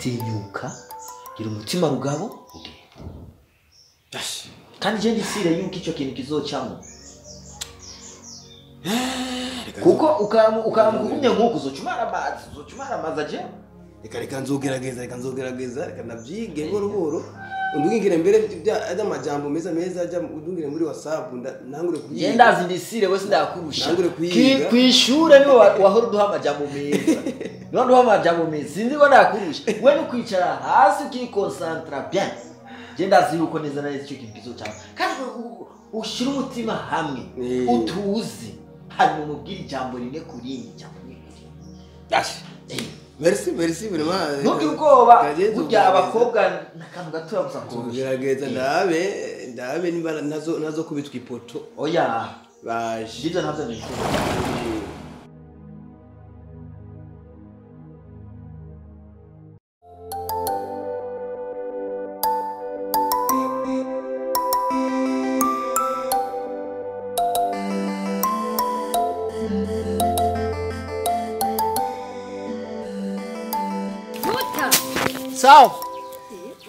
Tinyuka, gira umutima rugabo ugende. Kandi je ndisire yuko ico kintu kizocamo. Kuko ukamugumye nkuko uzocumara amazi aje. Reka nzogerageza, reka navyige buhoro buhoro. Undungikire mbere by'amajambo meza meza ajya undungire muri WhatsApp ntangure kuyiga. Je ndazi ndisire wese ndakurusha. Kwishure niwe wahora uduha amajambo meza. Niwe uduha amajambo meza sinzi ko ndakurusha. We no kwicara hasi ukikonsantra bien. Je ndazi yuko neza na neza icyo kintu kizocamo. Kandi ushira umutima hamwe utuze hanyuma umubwire ijambo rimwe kuri ijambo rimwe. Merci vraiment. Ntugire ubwoba burya abakobwa n'akantu gatoya gusa kugerageza ndabe nimba nazo kubitwa ipoto. Oya baje. Ibyo ntabyo nishobora. Sawa.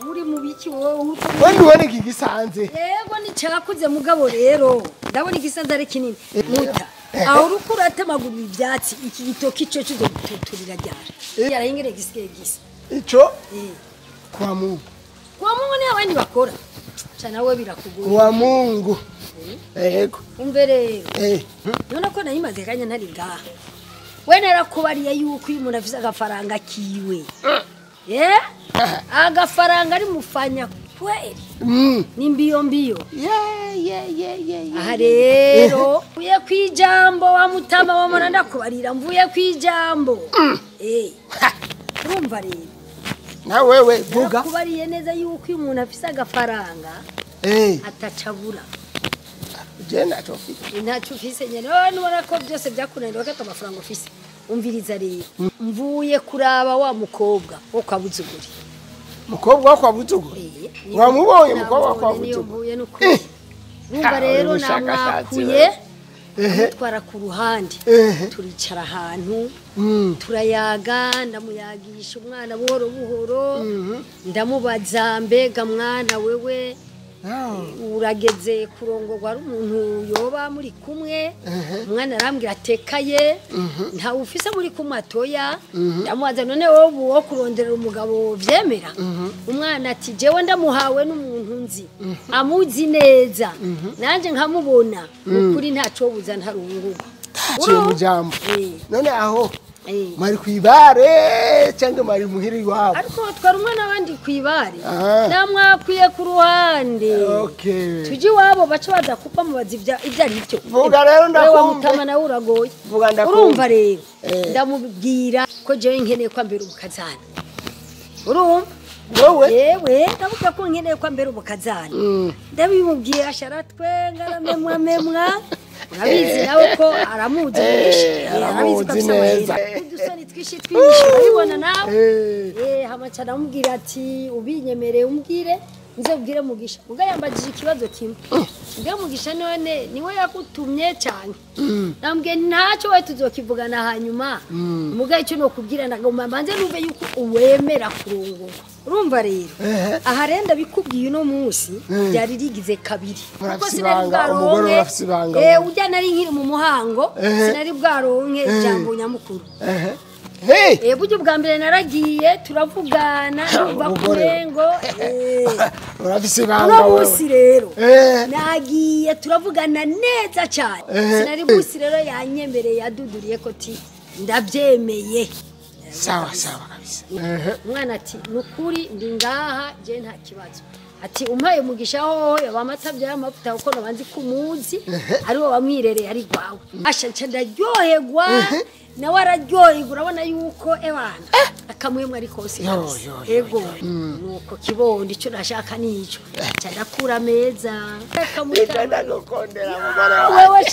Uri mu biki wowe? Wendi ubona iki gisanze? Yego ni cyakuze mugabo rero. Ndabona igisanze ari kinini. Muta. Aho urukura atemagura ibyatsi iki gitoki ico cyo gututurira ryara. Yarahingire gisigaye gisa. Ico? Kwa Mungu. Kwa Mungu ni abandi bakora. Cyane we birakugora. Kwa Mungu. Yego. Umve rero. None ko nayimaze kanya ntari ngaha. We narakubariye yuko uyu muntu afise agafaranga kiwe. Agafaranga ari mufanya kweli. Ni mbio mbio. Yeah. Aha rero mvuye kwijambo wa mutama wa mwana ndakubarira mvuye kwijambo. Urumva rero. Na wewe vuga. Nakubariye neza yuko uyu muntu afise agafaranga atacabura. Je ntacyo mfise. Ntacyo ufise nyene. None ubona ko byose byakunaniye wakata amafaranga ufise. Umviriza rero. Mvuye kuraba wa mukobwa wo kwa Buzuguri. Mukobwa wo kwa Buzuguri? Wamubonye mukobwa wa kwa Buzuguri? Urumva rero namwakuye mutwara ku ruhande. Turicara ahantu turayaga, ndamuyagisha umwana buhoro buhoro. Ndamubaza mbega mwana wewe urageze kurongorwa ari umuntu yoba muri kumwe. Umwana arambwira atekaye nta ufise muri kumwe atoya. Ndamubaza none wowe wo kuronderera umugabo vyemera? Umwana ati jewe ndamuhawe n'umuntu nzi amuzi neza nanje nkamubona ukuri ntaco buza ntarungurwa. Ciye mujambo. None aho mari kwibare cyangwa mari muhiri iwabo? Ariko twari umwana abandi kwibare. Namwakwiye ku ruhande. Tujye iwabo baca baza kupa mubaza ibyo ari byo. Vuga rero ndakumva. Wewe mutama nawe uragoye. Vuga ndakumva. Urumva rero ndamubwira ko jewe nkeneye kwa mbere ubukazana. Urumva? Wowe? Yewe ndavuga ko nkeneye kwa mbere ubukazana. Ndabimubwiye asharatwe ngaramemwa memwa. Urabizi nawe ko aramuzi aramuzi neza. Udusoni twishi twishi urabibona nawe. Hamaca ndamubwira ati ubinyemereye umbwire nze ubwire Mugisha. Ubwo yambajije ikibazo kimwe. Ubwo Mugisha none niwe yagutumye cyane. Nambwiye ntacyo we tuzokivugana hanyuma. Muga icyo no kubwira ndagomba mbanze numve yuko uwemera kurongorwa. Urumva rero aha renda bikubwiye uno munsi byari rigize kabiri. Kuko sinari bwaronke ujya nari nkiri mu muhango sinari bwaronke ijambo nyamukuru. Buryo bwa mbere naragiye turavugana numva kurengo urafise ibanga wewe. Uno rero nagiye turavugana neza cyane. Sinari busi rero yanyemereye yaduduriye ko ti ndabyemeye. Sawa sawa kabisa. Umwana ati nukuri ndi ngaha je nta kibazo. Ati umpaye Mugisha hoho yabamatavye amavuta kuko nabanzi kumuzi ari wo bamwirereye ari gwawe. Asha nca ndaryoherwa nawe araryoherwa urabona yuko ebana akamwemwe ari kose. Ego nuko kibondo ico nashaka nico. Nca ndakura meza. Ndagukondera mugore wawe. Wewe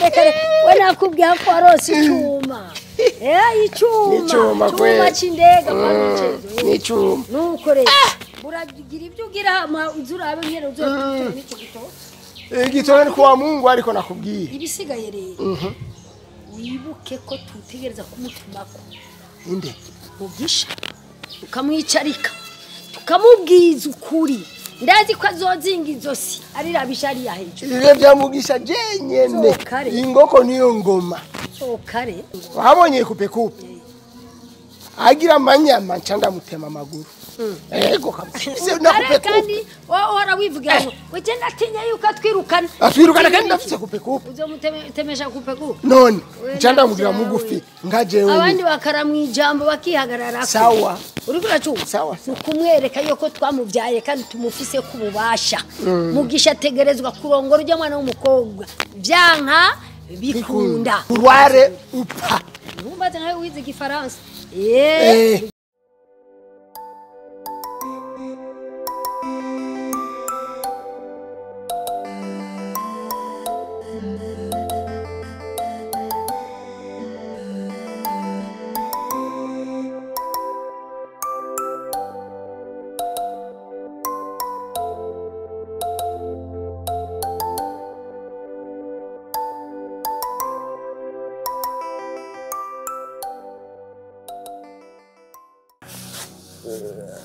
reka reka we nakubwiye ko warose icuma. Icuma kweli. C'indege kwa Nicuma. Nuko rero uragira ibyo ugira hama uzurabe nkere uzotora n'icyo gitoki. Igitoki ni kwa Mungu ariko nakubwiye. Ibisigaye rero wibuke ko tutegereza kumutumako. Inde? Mugisha. Tukamwicarika. Tukamubwiza ukuri. Ndazi ko azozinga izosi arirabisha ari hejuru. Ivyo vyamugisha jenyene. Ingoko niyo ngoma. Sokare. Wabonye kupekupe. Agira amanyama nca ndamutema amaguru. Ego kabisa. Kandi wahora wivugira ngo weje ndatinya yuko atwirukana. Atwirukana kandi ndafise kupekupe. Uzomutemesha kupekupe. None nca ndamugira mugufi nka jewe. Abandi bakaramwijambo bakihagarara. Sawa. Uriko uracuba? Sawa. Ukumwereka yuko twamuvyaye kandi tumufise kububasha. Mugisha ategerezwa kurongora ujya mwana w'umukobwa. Vyanka bikunda. Urware upfa. Numbaze nkawe wize igifaransa. Eh.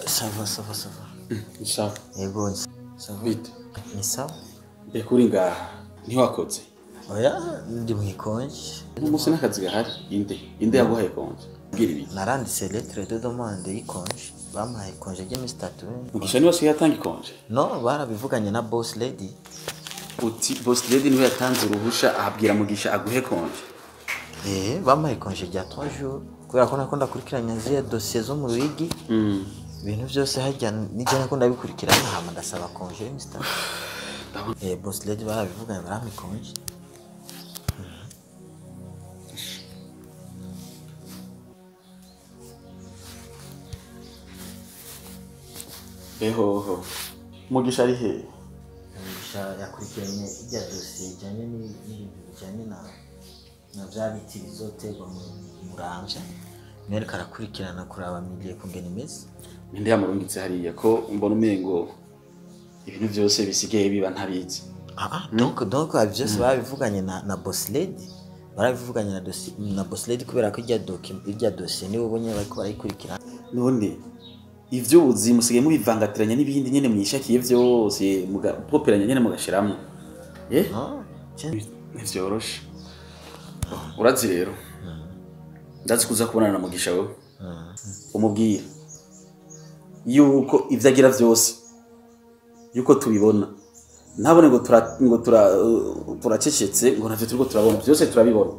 Ça va, ça va, ça va. Sawa. Yego, ça va. Bite. Ni sawa. Bekuri ngaha ntiwakoze. Oya, ndi mwikonje. Umunsi n'akazi gahari inde. Inde yaguhaye konje. Bwira ibi. Naranditse lettre de demande y'ikonje. Bampaye konje ry'iminsi 3. Mugisha niwe asigaye atanga ikonje? No, barabivuganye na boss lady. Uti boss lady niwe yatanze uruhusha ahabwira Mugisha aguhe konje. Eh, bampaye konje rya 3 jours. Kubera ko nakunda kurikiranya ziriya dossier zo mu Ruyigi. Ibintu byose hajya nijya nakunda bikurikirana hama ndasaba konje Mr. Eh, boss lady barabivuganye barampa konje. Behoho. Mugisha ari he? Mugisha yakurikiranye ijya dossier ijyanye n'ibintu bijyanye na bya biti bizoterwa mu Muramvya. Niwe karakurikirana kuraba miliye kungena imeze. Ninde yamurungitse hariya ko mbona umengo ibintu byose bisigaye biba ntabizi. Donc byose babivuganye na boss lady. Barabivuganye na boss lady kubera ko ijya document ijya dossier niwe ubonye bariko barayikurikirana. None ivyo ubuzi musigaye mubivangatiranya n'ibindi nyene mwishakiye byose mugapoperanya nyene mugashiramo. Eh? Ntivyoroshe. Urazi rero. Ndazi kuza kubonana na Mugisha wewe. Umubwira yuko ivyo agira vyose yuko tubibona. Ntabone ngo turacecetse ngo ntavyo turiko turabona byose turabibona.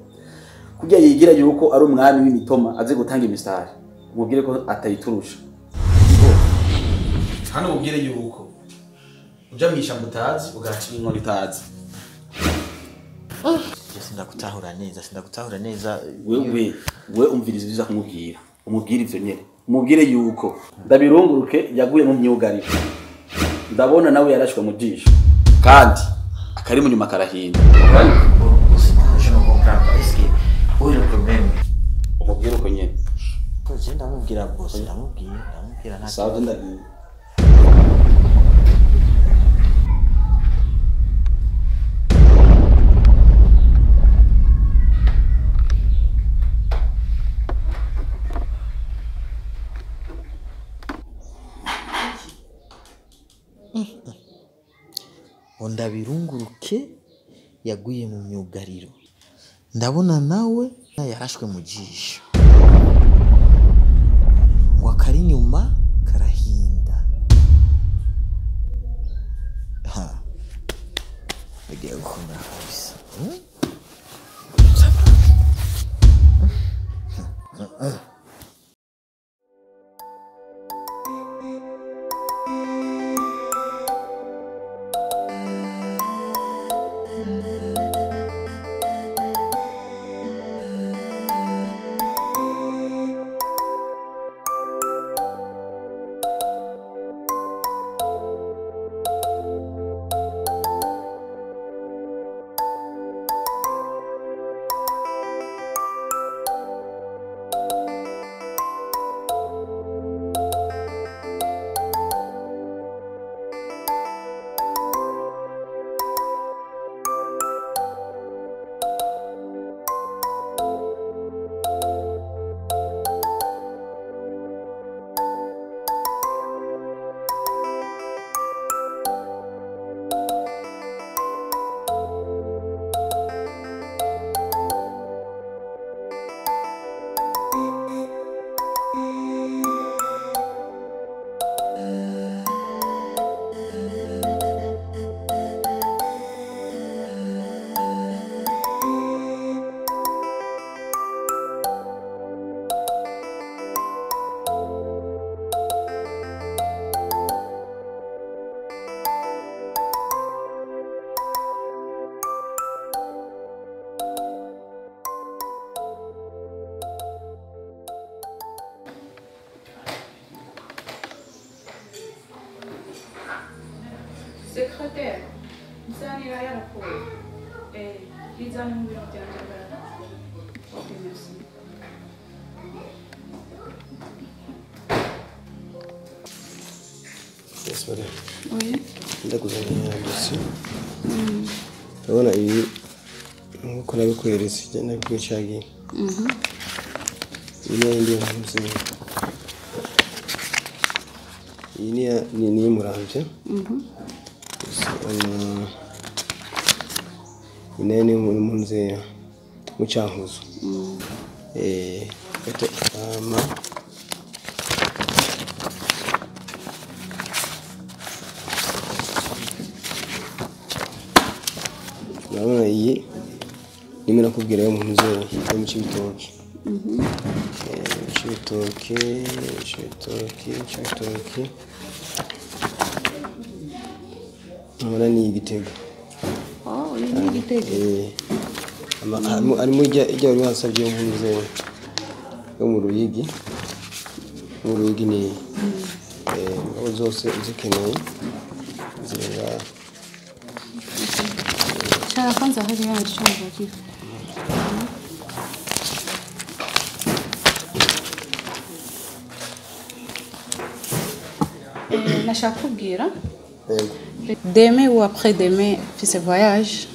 Kurya yigira yuko ari umwami w'imitoma aze gutanga imisitari. Umubwire ko atayiturusha. Hano umubwire yuko uja mwishamba utazi ugaca inkoni utazi. Sindakutahura neza. Wewe umviriza ivyo kumubwira. Umubwire ivyo nyene. Umubwire yuko ndabirunguruke yaguye mu myugariro. Ndabona nawe yarashwe mu jisho. Kandi akari mu nyuma karahinda. Je ne comprends pas. Est-ce que où est le problème? Umubwire uko nyene. Ko je ndamubwira boss, ndamubwira nta. Sawa ndagiye. Ndabirunguruke yaguye mu myugariro. Ndabona nawe yarashwe mu jisho. Ngo akari nyuma karahinda. Ha. Bigiye gukomera kabisa. Hotel. Nsanira yarapfuye. Izana mu biro byanje ngaha. Ok, merci. Yes, madam. Oui. Ndakuzanira dosiye. Urabona ibi nkuko nabikweretse nabikwicagiye. Iyi ni indi nkuzi. Iyi ni ni Muramvya. Iyi ni mu mu Cankuzo. Gato ama urabona iyi nimwe nakubwira yo mu nzu yo mu Cibitoke. Cibitoke, Cibitoke, Cibitoke. Urabona ni Igitega. Oh, iyi ni Igitega. Arimo ijya wari wansabye yo mu nzu yo mu Ruyigi. Mu Ruyigi ni aho zose uzikeneye ziri ngaha. Chara kwanza hariya chumba kifu. Nashaka kubwira demain ou après demain mfise voyage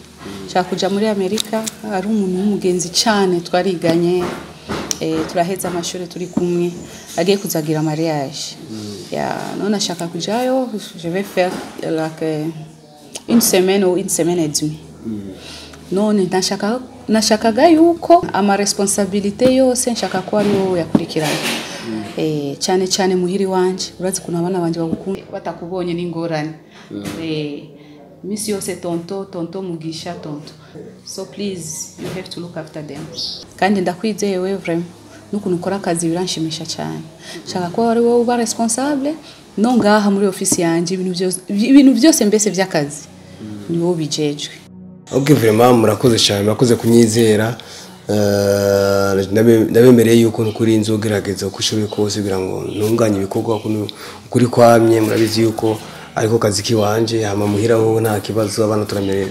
nshaka kuja muri Amerika ari umuntu w'umugenzi cyane twariganye turaheza amashuri turi kumwe agiye kuzagira mariage ya none ashaka kujayo je vais faire like une semaine ou une semaine et demie. None nashakaga yuko ama responsabilité yose nshaka ko ari wowe yakurikirana. Cyane cyane muhiri wanje urazi kuntu abana banje bagukunda batakubonye n'ingorane. Misi yose tonto tonto Mugisha tonto. So please you have to look after them. Kandi ndakwizeye wewe vraiment n'ukuntu ukora akazi biranshimisha cyane. Nshaka ko ari wowe uba responsable no ngaha muri office yanje ibintu byose mbese by'akazi ni wowe bijejwe. Ok, vraiment murakoze cyane murakoze kunyizera. Ndabemereye yuko nukuri nzogerageza uko ushoboye kose kugira ngo ntunganye ibikorwa ukuri kwamye. Murabizi yuko ariko kazi kiwanje hama muhiraho nta kibazo abana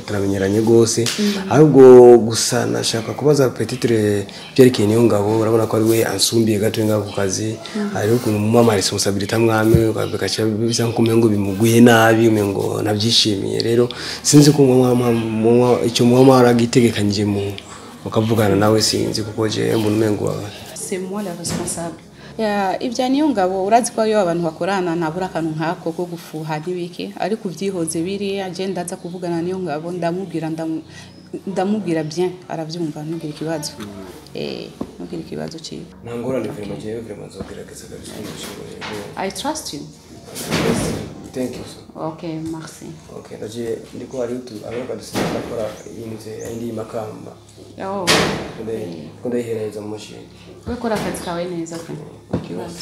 turamenyeranye gose. Ahubwo gusa nashaka kubaza petitire byerekeye niyo ngabo urabona ko ari we ansumbiye gato ngaho ku kazi hariho ukuntu mu mama responsabilité mwame ukabigacha bisa nko bimuguye nabi umengo nabyishimiye. Rero sinzi ko icyo mwama aragitegekanyije mu ukavugana nawe sinzi kuko je mbona umengo c'est moi la responsable. Ya ibya niyo ngabo urazi ko iyo abantu bakorana ntabura akantu nkako ko gufuha n'ibiki ariko uvyihoze biri agenda aza kuvugana niyo ngabo ndamubwira ndamubwira bien aravyumva ntugire ikibazo. Ntugire ikibazo ciwe. Nta ngorane vraiment jewe vraiment nzogerageza kabisa. I trust you. Thank you sir. Okay, merci. Okay, ndaje ndiko ari utu abaruka dusinda akora ibintu indi makamba. Oh. Ndayihereza mu mashini. We kora akazi kawe neza pe. Ikibazo.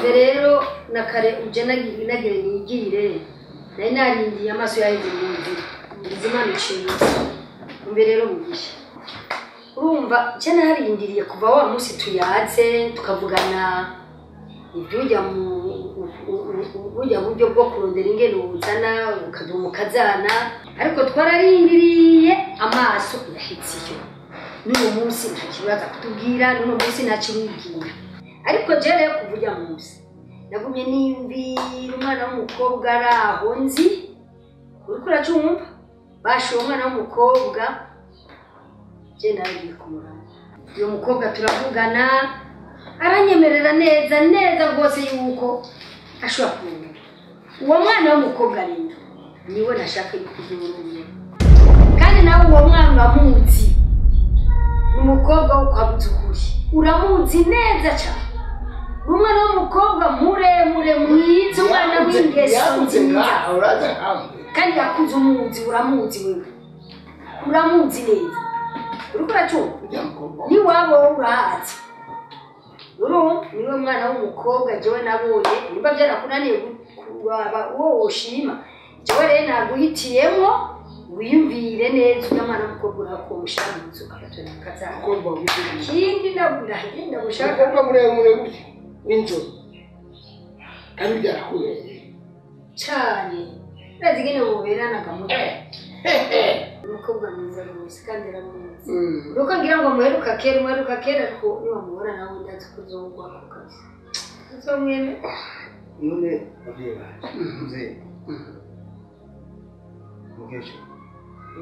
Rero nakare uje nagire nigire nari narindiye amaso yaheze mu nzira ngize Imana ishimwe. Umbe rero Mugisha urumva je narindiriye kuva wa munsi tuyatse tukavugana ibyujya mu burya buryo bwo kurondera ingene ubuzana ukaduha ukazana ariko twararindiriye amaso yahetse iyo n'uyu munsi nta kibazo kutubwira n'uyu munsi nta kirubwira. Ariko je rero kuva ujya munsi nagumye nimbira umwana w'umukobwa ari aho nzi uriko uracumva bashuye umwana w'umukobwa je naragiye kumuraba uyu mukobwa turavugana aranyemerera neza neza rwose yuko ashobora kumenya uwo mwana w'umukobwa rero niwe nashaka yuko uzurumye kandi nawe uwo mwana uramuzi ni umukobwa wo kwa Butukuri uramuzi neza cyane. Umwana w'umukobwa muremure mwiza umwana w'ingeso nziza kandi yakuze umuzi uramuzi wewe uramuzi neza uriko uracumva ni wabo urahazi. Urumva niwe mwana w'umukobwa jewe nabonye nimba byarakunaniye kuraba uwo woshima jewe rero naguhitiyemo wiyumvire neza ujya mwana w'umukobwa urakomusha mu nzu agatona akazana. Umukobwa w'umukobwa. Ikindi ndagenda gushaka Umukobwa muremure gutya w'inzobe kandi byarakubereye cyane. Urazi ingene buberana gamuto. Umukobwa mwiza rwose kandi aramwiza. Nuko ngira ngo muheruka kera ariko niwamubona nawe ndazi ko uzogwa ku kazi. Uzomwemera. None ababyeyi banje mzee mukecuru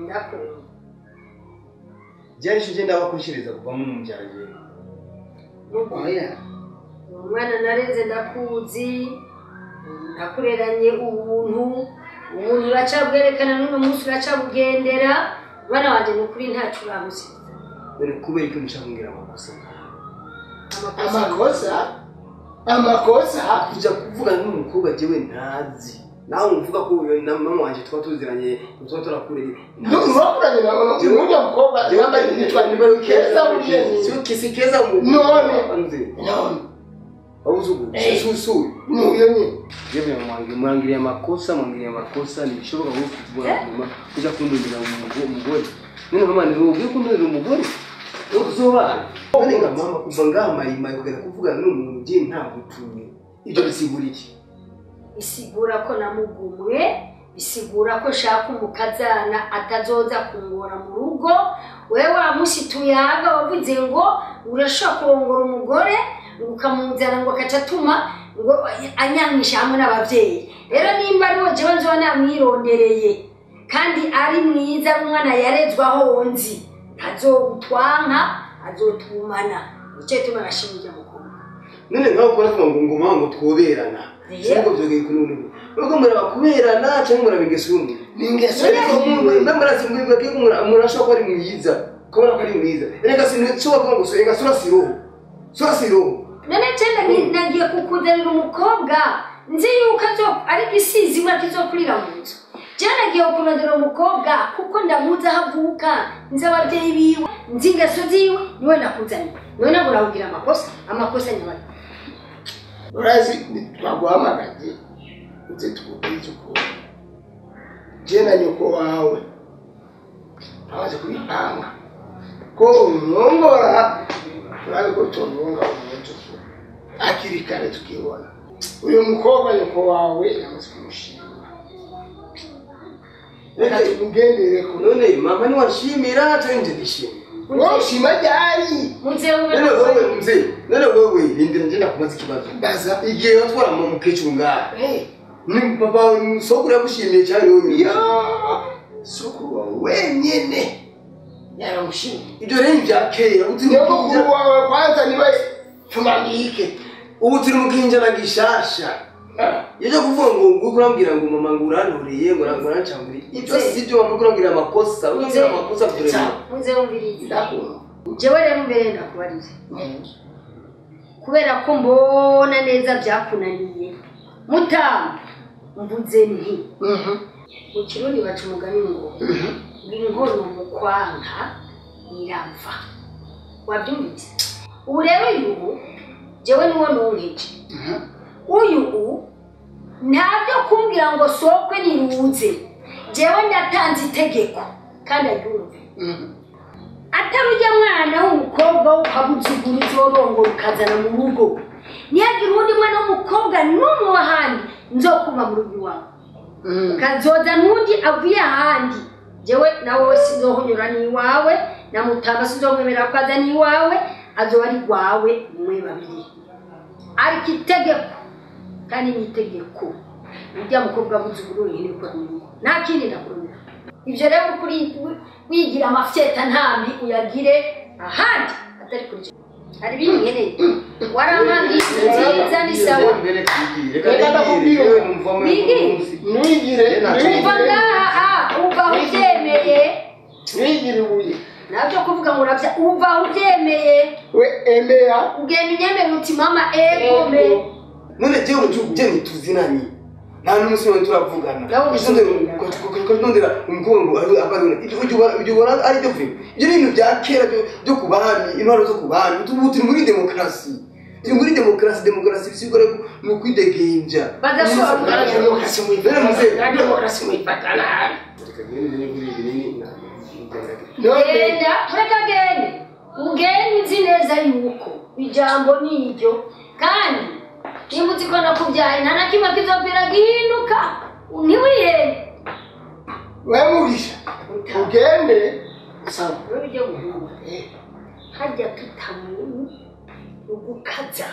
Ndakumva. byari isho ugenda bakushiriza kuvamo umubyara jewe. Oya. Umwana nareze ndakuzi nakureranye ubuntu uracabwerekana n'uno munsi uracabugendera mwana wanje ni ukuri ntacu uramusiza. None kubera iki mushaka kumbwira amakosa? Amakosa kuja kuvuga n'umukobwa jewe ntazi. Nawe umvuga ko uyo na mama wanje twa tuziranye twa turakureye. Ntukuranye na n'ujya mukobwa yambaye yitwa nimero Keza Bugeni. Si kisi Keza mu. None. None. Abuzugu susu. Nuyo nyine. Yewe mwangiriye amakosa ntibishoboka ko kuvuga mama kuja kundondera umugore. None mama ni wowe kundondera umugore? Uzobana. None nka mama kuva ngaha marima kugera kuvugana n'umuntu je ntagutumye. Ibyo bisigura iki? Bisigura ko namugumwe, bisigura ko shaka umukazana atazoza kungora mu rugo. Wewe wamushituyaga wavuze ngo urashobora kurongora umugore ukamuzana ngo akacatuma ngo anyangisha hamwe n'abavyeyi. Rero nimba ari we jewe nzoba namwirondereye kandi ari mwiza umwana yarezwaho wonzi ntazogutwanka azotumana. Nico gituma nashimye mukobwa. None nkaho ukora ngo ngoma ngo twoberana. Siko byogeye kununu. Nuko muraba kuberana cyangwa muraba ingeso y'umuntu. Ni ingeso y'umuntu. Ndamurazi mbwirwa ko murashobora kuba ari mwiza. Kubona ko ari mwiza. Reka sinshobora kuvuga ngo reka sura siroho. Sura siroho. None cyenda nagiye kukuzanira umukobwa nzi yuko azo ari gisizi mwa kizokurira mu nzu. Je nagiye kurondera umukobwa kuko ndamuzi aho avuka, nzi ababyeyi biwe, nzi ingeso ziwe, niwe nakuzaniye. None nabwo uragira amakosa nyabari. Urazi twaguhamagaye uze tukubwize ukuri. Je na nyoko wawe twamaze kubipanga ko umwongora turabe ko tumwonga umwuzukuru hakiri kare tukibona. Uyu mukobwa nyoko wawe yamaze kumushima. Reka tumugendere ko none mama niwashimira cyangwa nje ndishima. Woshima ryari? None wewe mzee, none wewe rindira nje ndakubaza ikibazo. Baza. Igihe watwara mu mukecuru ngaha. Ni papa sokuru yagushimiye cyane wewe. Ya sokuru wawe wenyene yaramushimiye. Ibyo rero bya kera nyogokuru wawe kwanza niwe tumandike. Ubu turi mu kinjana gishasha. Iyo kuvuga ngo ngo kurambwira ngo mama ngo urantoriye ngo urancanguriye. Ibyo si byo mama kurambwira amakosa, urambwira amakosa kurema. Muze wumvirize. Ndakumva. Jewe rero mbere ndakubarira. Kubera ko mbona neza byakunaniye. Mutamba mvuze nti. Mu Kirundi baca umugani ngo inkono mu kwanka irava. Wabyumvise? Ubu rero uyu jewe niwo nonkeje. Uyu ntabyo kumbwira ngo sokwe niruze. Jewe ndatanze itegeko kandi aryumve. Atarujya mwana w'umukobwa ukabuzugura uzorongora ukazana mu rugo. Nihagira uwundi mwana w'umukobwa n'umwe w'ahandi nzokuma mu rugo iwawe. Ukazoza n'undi avuye ahandi. Jewe nawe sinzohonyora n'iwawe, na Mutamba sinzomwemera ko aza n'iwawe, azoba ari rwawe mwe babiri. Ariko itegeko kandi ni itegeko ujya mukobwa buzuguru wenyine ukora mu rugo. Nta kindi ndakurumira. Ibyo rero kuri wigira amafyeta ntambi uyagire ahandi atari kuri je. Hari ibindi nkeneye. Warampangiye nziza ni sawa. Mwigire Uva ngaha uva ubyemeye. Mwigire ibuye. Nabyo kuvuga ngo urabya uva ubyemeye. We emera. Ugenda unyemera uti mama egome. None jewe je ntituzinanye. Nta n'umunsi n'umwe turavugana. Ndondera umukobwa ngo abarure. Ibyo ubona ari byo vuba. Ibyo ni ibintu bya kera byo ku bami, intwaro zo ku bami. Ubu turi muri demokarasi. Turi muri demokarasi, demokarasi bisigura ni ukwidegemvya. Badashobora Demokarasi muyifata, demokarasi muyifata nabi. Reka ngende nigure ibinini na Genda, reka gende. Ugende uzi neza yuko ijambo ni iryo, kandi nimba uzi ko nakubyaye nta na kimwe kizopfira gihinduka, ntiwihende. We Mugisha, ugende sawa. Wewe ujye guhunga harya tutamu ugukaza.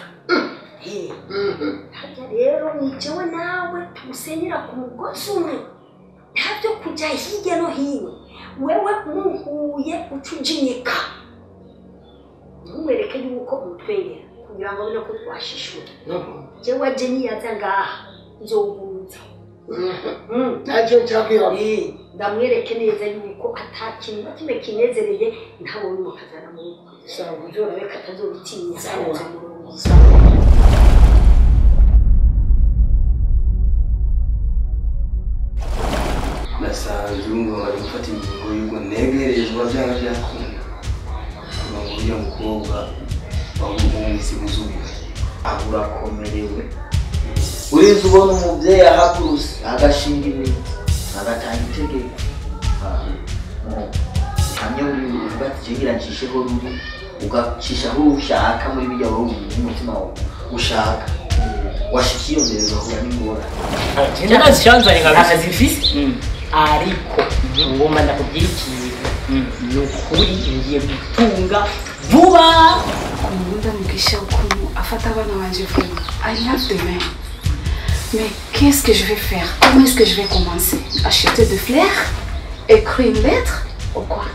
Harya rero ni jewe nawe tusenyera ku mugozi umwe, ntabyo kujya hirya no hino. Wewe muhuye uca ujinyika, ntumwereke yuko umutwengera kugira ngo abone ko twashishura. Jewe aje niyaza ngaha nzoguza. Ntacyo nshaka. Ndamwereke neza yuko atakintu na kimwe kinezereye ntabonye umukazana mu rugo. Uzorabe ko atazobitinya. Nasanze urumva bari gufata ingingo y'uko ntegerezwa byanga byakunda kuva ngo uriya mukobwa bamumwise muzungu. Aho urakomerewe, urinze ubona umubyeyi ahagurutse agashinga ibintu agatanga itegeko, hamwe uvuga ati ngira ncisheho ruri, ugacisha aho ushaka muri bijya wowe umutima wawe ushaka, washikiye mbere ugahura n'ingorane. Ntazicanzanye kabisa, ntazifise ariko ngomba ndakubwira ikintu, ni ukuri ngiye gutunga vuba. Nkunda Mugisha ukuntu afata abana banje vraiment. I love the man. Mais qu'est-ce que je vais faire? Comment est-ce que je vais commencer? Acheter des fleurs? Écrire une lettre? Ou quoi?